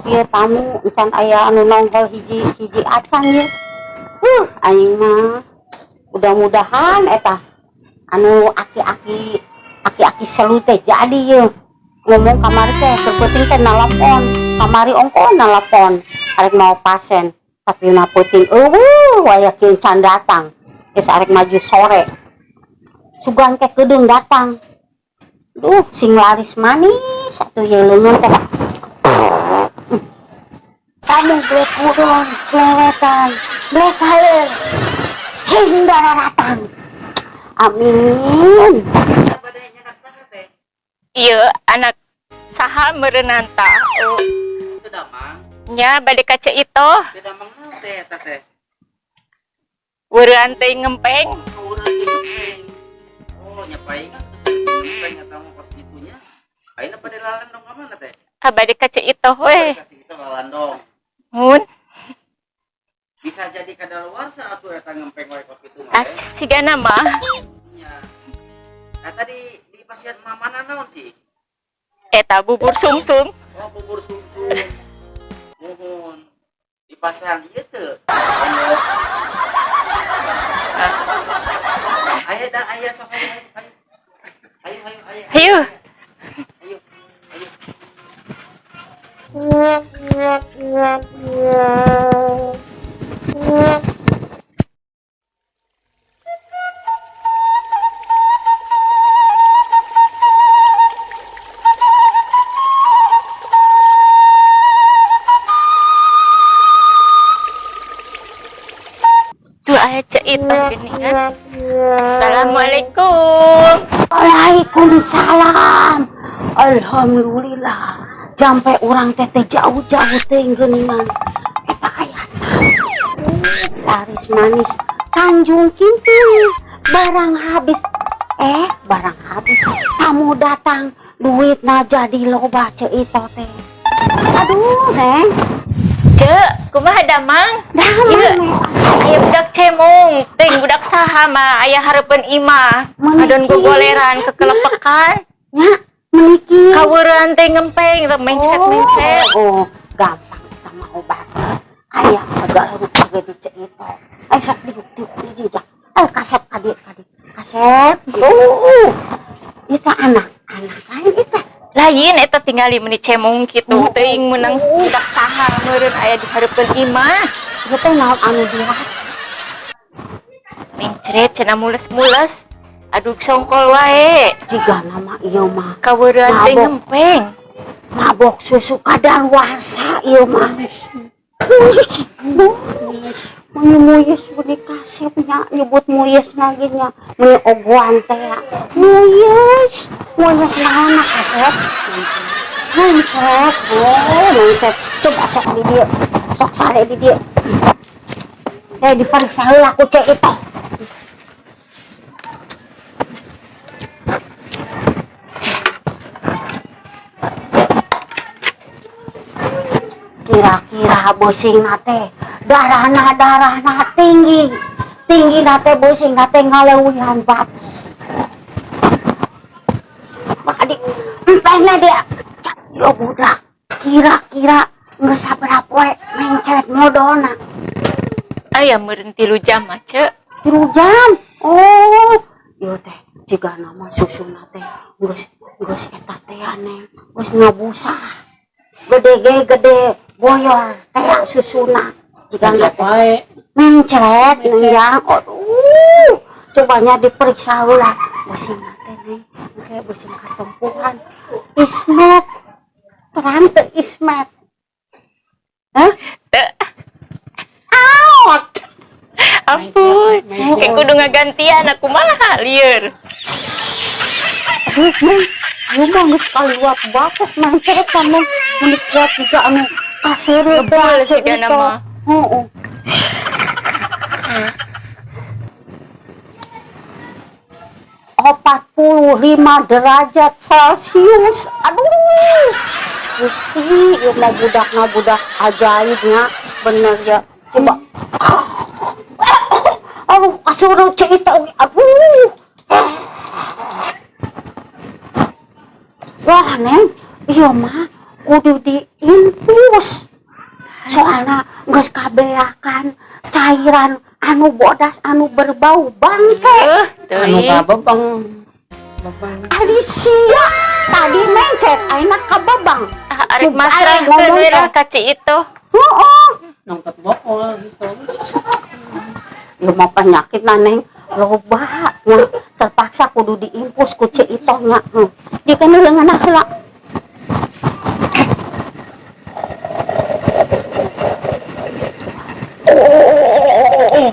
Ieu tamu encan aya anu nongol hiji hiji acan ye. Aing mah mudah-mudahan eta anu aki-aki aki-aki selu teh jadi ye. Ngomong kamari teh keur peuting teh nalapon. Kamari ongko nalapon arek mau pasien tapi na peuting eueuh aya kieu can datang. Geus arek maju sore. Sugan ke kedeung datang. Duh, sing laris manis atuh ye leungeun teh. Kamu black udon, kelewetan, black haler, sing datang. Amin. Iya, anak saha meureunnan ta. Oh, Itu damang, nya bade ka Ceu Itoh. teu damang naon teh eta teh? Weureun teh ngempeng. Urang teh ngempeng. Oh, nya paingan ngempeng eta mah kos kitu nya. Ayeuna bade lalandong ka mana teh? Ah, bade ka Ceu Itoh we. Bade ka Ceu Itoh lalandong. Mun. Bisa jadi kadaluarsa atuh eta ngempeng wae kos kitu mah. Ah, sigana mah. Nya. Eta di pasian mamana naon sih? Eta bubur sumsum. Oh, bubur sumsum. Muhun. Di pasian ieu teu. Aya da aya sok ayo ayo. Ayo ayo ayo. Hayu. Ayo. Ayo. Tuh aya Ceu Itoh geuningan. Assalamualaikum. Waalaikumsalam. Alhamdulillah. Jampe urang teh teh jauh-jauh teh geuningan. Eta aya laris manis Tanjung Kinting. Barang habis. Barang habis. Tamu datang, duitna jadi loba Ceu Itoh teh. Aduh, Neng. Ceu, kumaha damang? Damang, Ieu, Neng. Aya budak cemong, teuing budak saha mah aya hareupeun imah. Menikis. Adon gogoleran kekelepekan. Nya, menikis. Kaweureun teh ngempeng, teh mencret-mencret. Oh, gampang eta mah obat. Aya segala rupa ge di Ceu Itoh. Ayo sok diuk-diuk di dieu. Ayo kasep ka dieu, ka dieu. Kasep. Aduh. Eta anak-anak lain eta. Lain eta tingali meuni cemong kitu. Oh, Teuing meunang oh. budak saha meureun aya di hareupeun imah. Ieu teh naon anu dirasa? Mencret cenah mules-mules. Aduh songkol wae. Jiga nama ieu mah. Kaweureun teh Mabok. ngempeng. Mabok susu kadaluarsa ieu mah. Meni muyes meni kasep nya nyebut muyes lagi nya meni ogoan teh ya. Muyes, muyes naon kasep? Mencret, oh mencret. Coba sok di dieu. Sok sare di dieu. Diperiksa heula ku Ceu Itoh. Kira-kira bosing teh darahna tinggi. Tinggi na teh bosing na teh ngaleuwihan batas. Maka di empengna dia. Cap, yo budak. Kira-kira geus sabaraha poe mencret modolna. Aya meureun 3 jam mah, Ceu. 3 jam. Oh, ieu teh jiga nama susuna teh geus eta teh aneh, geus ngabusah. Gede ge gede boyor teh susuna. Jiga Mencret teh. wae. Mencret, Mencret. nenjang. Aduh, cobanya diperiksa heula. Beuseung teh neng, engke beuseung katempuhan. Ismet. Terang teu Ismet. Hah? Teu. Out. Ampun. Mencret. Kayak kudu ngagantian aku mah lieur. Aduh, Neng. Ayo mah geus kaliwat batas mencret mah. Mun kuat juga anu kaseureuh teh Ngebul Ceu sigana Itoh. mah. Heeh. 45 derajat Celcius. Aduh. Gusti, ieu mah budakna budak ajaibnya. Bener ya. Coba. Aduh, kaseureuh Ceu Itoh. Aduh. Wah, Neng, ieu mah Kudu diinfus. Soalna geus kabeakan cairan anu bodas anu berbau bangke. Anu Teuing. kabebang. Bebang. Ari sia tadi mencet ayeuna kabebang. Ah, arek Nu masrahkeun ngomong we lah teh. ka Ci Itoh. Heeh. Nongtot bokol gitu. Ya mau penyakit na, Neng, loba nya, terpaksa kudu diinfus ku Ci Itoh nya. Di kana leungeun heula. Oh.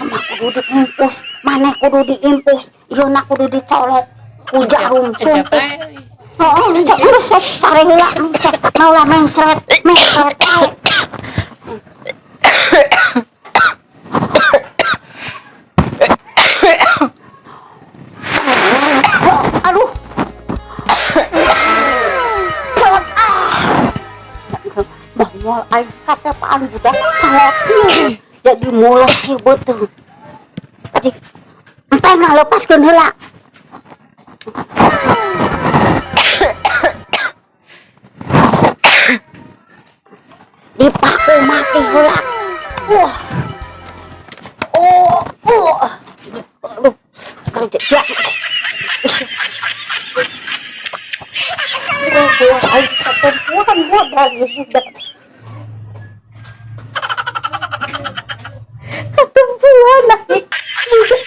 Mah kudu diinfus, maneh kudu diinfus, ieu na kudu dicolok ku jarum suntik. Heeh, cek geus sok sare heula, cek maulah mencret, mencret ae. Aduh. Ah. Moal aing katepaan budak salot ieu. Jadi mules ieu beuteung. Jadi enteng lah, lepaskeun heula. Dipaku mati heula. Wah. Oh, oh. Aduh, kerja. Gua aing ketempuhan modal budak. Ketempuhan aing. Budak.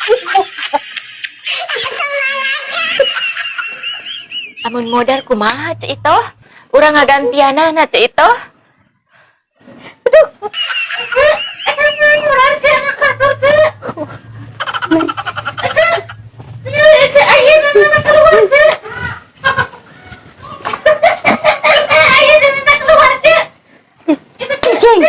Amun modal kumaha, Ci Itoh? Urang ngagantianana, Ci Itoh. Aduh. Cek, murah, Cek, kantor, Cek. Cek, Cek, ayeuna nana keluar, Cek. Ayeuna nana keluar, Cek. Cicing.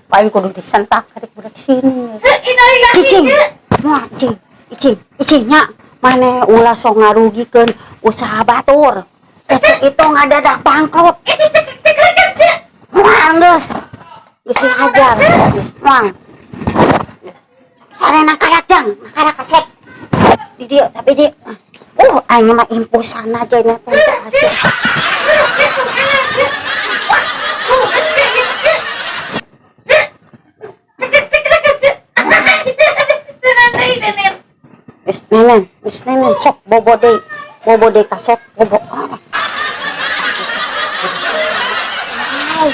Paling kudu disentak karek budak sini. Cek, innalillahi, Cicing. Cek. Moal, cing. Icing, icing nya. Maneh ulah sok ngarugikeun usaha batur. Cek itu ngadadak bangkrut. Itu cek, cek, cek, Cek. Moal geus. Geus dihajar. Geus moal. Sare nakarak jang, nakarak kasep. Di dieu tapi di aing mah impusan aja nya teh kasep. Cek, Cek, Cek. Cek, cek, cek, Cek. Nenen. Geus nenen, geus nenen sok bobo deui. Bobo deui kasep, bobo. Hai.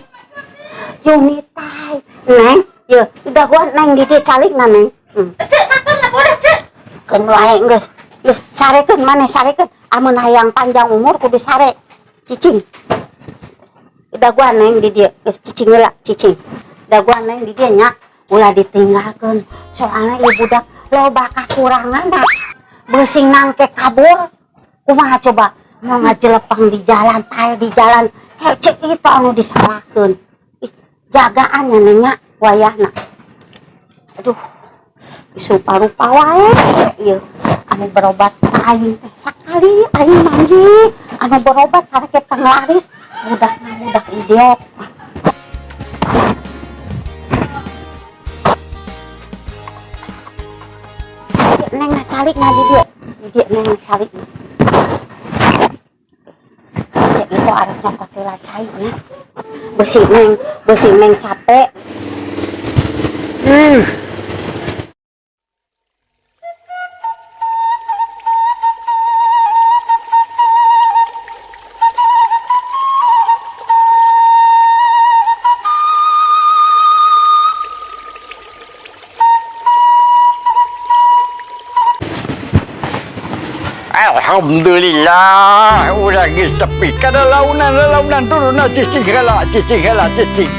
Yunitai. Neng, ye, dagoan neng di dieu calik na, Neng. Cek, makan lah bodas, Cek. Keun wae geus. Geus sarekeun maneh sarekeun. Amun hayang panjang umur kudu sare. Cicing. Dagoan neng di dieu, geus cicing heula, cicing. Dagoan neng di dieu nya, ulah ditinggalkeun. Soalna ieu budak loba kakurangan. Beusing nangke kabur. Kumaha coba mau ngajelepang di jalan, pae di jalan. Hece itu anu disalahkeun. Ih, jagaannya neng nya wayahna. Aduh, rupa-rupa wae ieu anu berobat ka aing teh sakali aing manggih anu berobat sareke panglaris budakna budak idiot. Neng na calik na di dieu, di dieu neng na calik. Cek itu arek nyokot heula cai nya. Besi neng capek. Ih. Alhamdulillah, urang geus tepi kada launan launan turun cicing heula, cicing heula, cicing.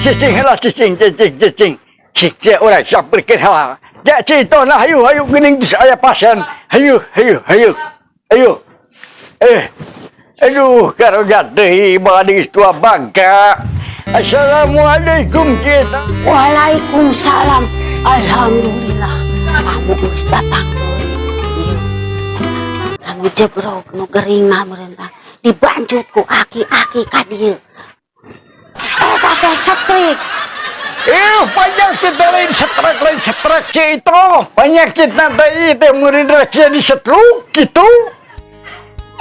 Cicing heula, cicing, cicing, cicing. Cicing urang samperkeun heula. Ja cito nah, hayu hayu geuning geus aya pasien. Hayu hayu hayu. Hayu. Aduh, karogat deui bade geus tua bangka. Assalamualaikum, Cita. Waalaikumsalam. Alhamdulillah. Kamu geus datang. Anu jebrog nu gering meureun tah dibanjut ku aki-aki ka dieu. Eta teh setrik. Penyakit lain setrak lain setrak Cito. Penyakit nanti teh meureun raja di stroke gitu.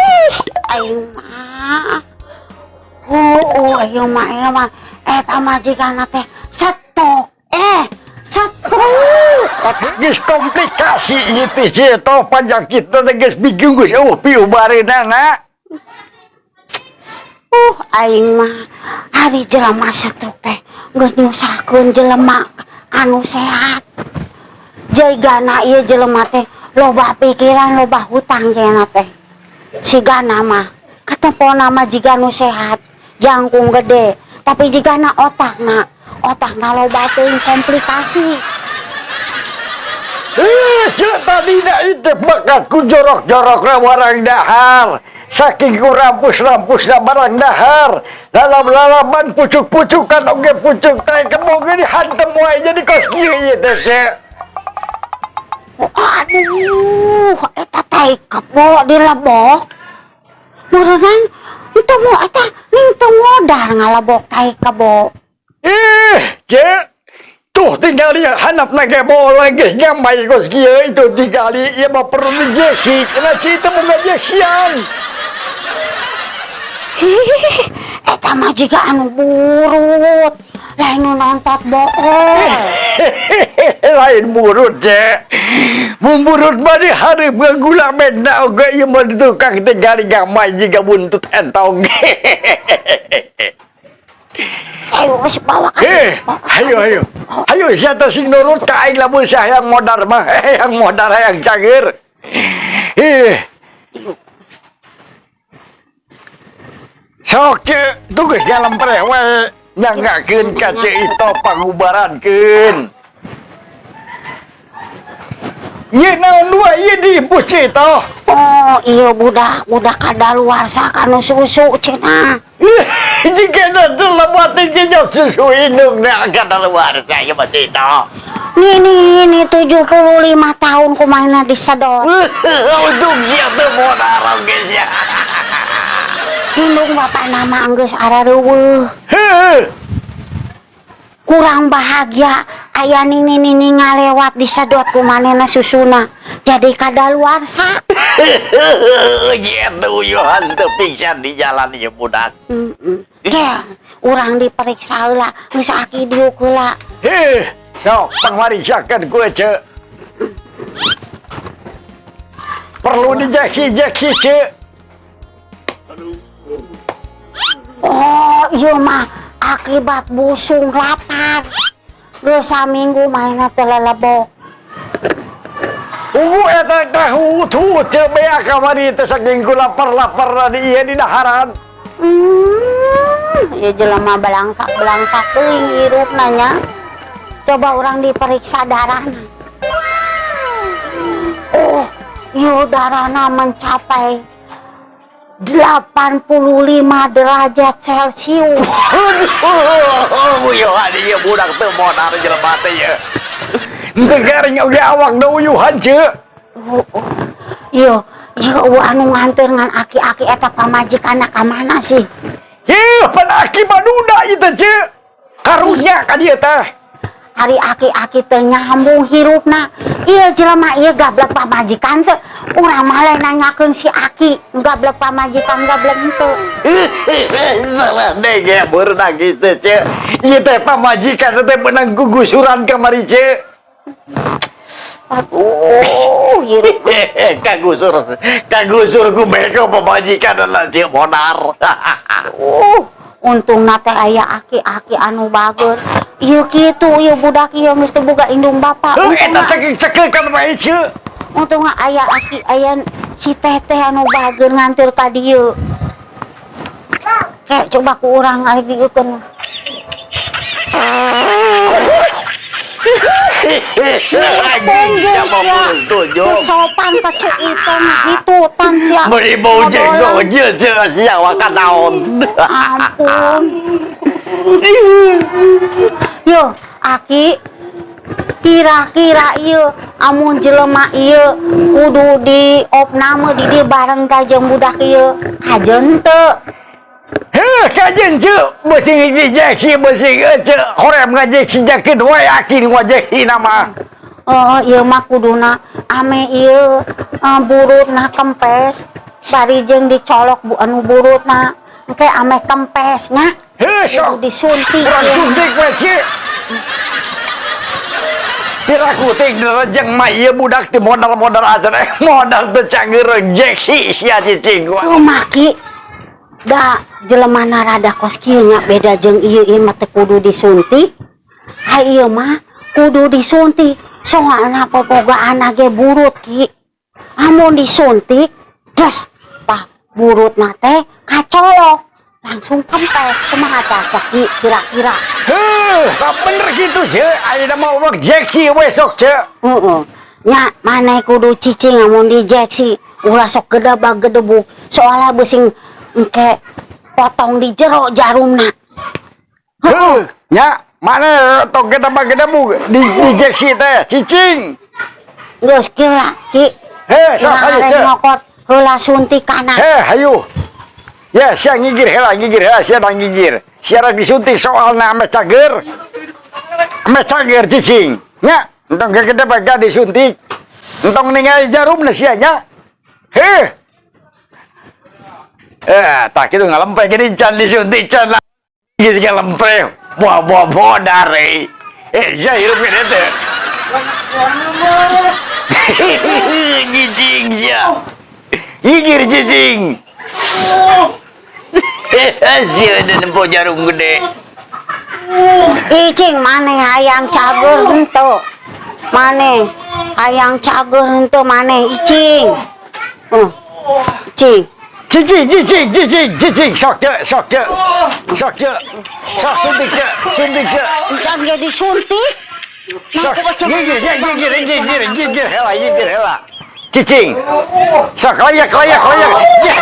Ih, aing mah. Oh, aing mah, aing mah eta majikan teh stroke. Eh, stroke. Geus komplikasi ieu teh, Ceu Itoh, panjakitna teh geus bingung, geus euweuh piubareunana. Aing mah ari jelema stroke teh geus nyusahkeun jelema anu sehat. Jigana ieu jelema teh loba pikiran, loba hutang kayakna teh. Sigana mah katempona mah jiga nu sehat, jangkung gede, tapi jigana otakna, otakna loba teuing komplikasi. Eh, Ceu, tadi itu bakat ku jorok-jorok barang dahar. Saking ku rampus-rampusna barang dahar. Lalap-lalaban pucuk-pucukan oge pucuk teh kebo ge dihantem wae jadi kos kieu ieu teh, Ceu. Aduh, eta tai kebo dilebok. Meureunnan teu mau eta ning teu modar ngalebok tai kebo. Eh, Ceu. Tuh tinggal dia handap lagi bola geus gamai kos kieu itu tinggali ieu mah perlu injeksi. Cenah Ceu teu boga injeksian. Hihihi, eta mah jiga anu burut. Lain nu nontot bool. Lain burut, Ceu. Mun burut mah di hareup gula benda oge, ieu mah di tukang tinggali gamai jiga buntut entong. Ayo geus bawa ka. Eh, ayo ayo. Ayo sia teh sing nurut ka aing lamun sia hayang modar mah, hayang modar, hayang cager. Eh. Sok, Ceu, tuh geus nyalempreh we. Nyanggakeun ka Ceu Itoh pangubarankeun. Ieu naon dua ieu di ibu Ceu Itoh? Oh, iya budak, budak kadaluarsa kanu susu cenah. Jika nanti lebatin jejak susu indung na kadaluarsa ieu mah, Ceu Itoh. Nih nih ini 75 tahun kumaha disedot. Untung sia teu modar oge sia. Indung bapak nama geus arareuweuh. Heuh. Kurang bahagia aya nini nini ngalewat disedot ku manehna susuna. Jadi kadaluarsa. Gitu uyuhan teu pingsan di jalan ieu budak. Heeh. Ke, urang diperiksa heula, geus aki diuk heula. Heh, sok pangmarisakeun ku Ceu. Perlu dijeksi-jeksi, Ceu. Oh, iya mah akibat busung lapar. Geus saminggu mainna teh lelebok. Ungu eta teh huut Ceu bea kamari teh saking ku lapar-lapar di ieu di daharan. Ieu jelema balangsak-balangsak teuing hirupna nya. Coba urang diperiksa darahna. Oh, ieu darahna mencapai 85 derajat Celcius. Aduh, uyuhan ieu budak teu modar jelema teh ieu. Henteu garing oge awak da uyuhan, Ceu. Oh. Ieu, ieu eueuh anu nganteur ngan aki-aki eta pamajikanna ka mana sih? Heuh, pan aki baduda ieu teh, Ceu. Karunya ka dieu teh. Ari aki-aki teu nyambung hirupna. Ieu jelema ieu gablek pamajikan teu. Urang mah lain nanyakeun si aki gablek pamajikan gablek henteu. Salah denge beurang kitu, Ceu. Ieu teh pamajikan teh beunang gugusuran kamari, Ceu. Aduh, hirup. Kagusur, kagusur ku beko pamajikan lah, Ceu, modar. Untungna teh aya aki-aki anu bager. Ieu kitu ieu budak ieu geus teu boga indung bapa. Heuh, eta Untungna cekek cekekan wae, Ceu. Untungna aya aki aya si teteh anu bager nganteur ka dieu. Kayak coba ku urang arek dieukeun. Anjing, siapa tunjuk. Sopan ka Ceu Itoh mah kitu tan sia. Beri bau jenggot ieu Ceu sia wakan naon. Ampun. Yo, aki kira-kira ieu amun jelema ieu kudu di opname di dieu bareng ka jeung budak ieu kajen teu? Heh, kajen, Ceu, beusi injeksi beusi Ceu, hoream ngajeksi jakeun wae aki nu ngajeksi mah. Oh, ieu mah kuduna ame ieu burutna kempes bari jeung dicolok bu anu burutna engke ame kempes nya. Heuh, sok. Kudu disuntik Urang ieu. Suntik we, Ci. Piraku ting direjeng mah ieu budak ti modal-modal aja modal teu cager jeksi sia cicing gua. Kumaha, Ki? Da jelema rada kos kieu nya, beda jeung ieu. Ieu mah teu kudu disuntik. Ai ieu mah kudu disuntik. Soalna popogaan ge burut, Ki. Amun disuntik, des tah burutna teh kacolok langsung kempes. Kumaha tah, Ki, kira-kira? Heuh, tak bener gitu, Ci. Ayeuna mah urang jeksi we sok, Ci. Heeh. Nya maneh kudu cicing amun dijeksi ulah sok gedebak gedebuk, soalnya besing engke potong di jero jarumna. Heuh, nya mana tong gedebak-gedebuk di jeksi teh cicing. Geus kieu lah, Ki. Heh, sok Urang hayu, arek Ci. Nyokot heula suntikana. Heh, hayu. Ya, sia ngigir heula, ngigir heula, sia dah ngigir. Sia rek disuntik soalna ame cager. Ame cager cicing. Nya, entong gedebak disuntik. Entong ningali jarumna sia nya. Heh. Eh, tak itu ngalempe gini can disuntik can lah. Geus ngalempe. Buah buah modar eh. Eh, sia hirup gede teh. Cicing sia. Gigir cicing. Sia udah nempo jarum gede. Icing, maneh hayang cager henteu? Maneh hayang cager henteu maneh, Icing? Cing. Cicing, cicing, cicing, cicing, sok ce, sok ce, sok ce, sok suntik ce, suntik ce. Can ge disuntik. Sok, gigir, sia, gigir, gigir, gigir, heula, gigir, heula. Cicing, sok layak, layak, layak. Ya.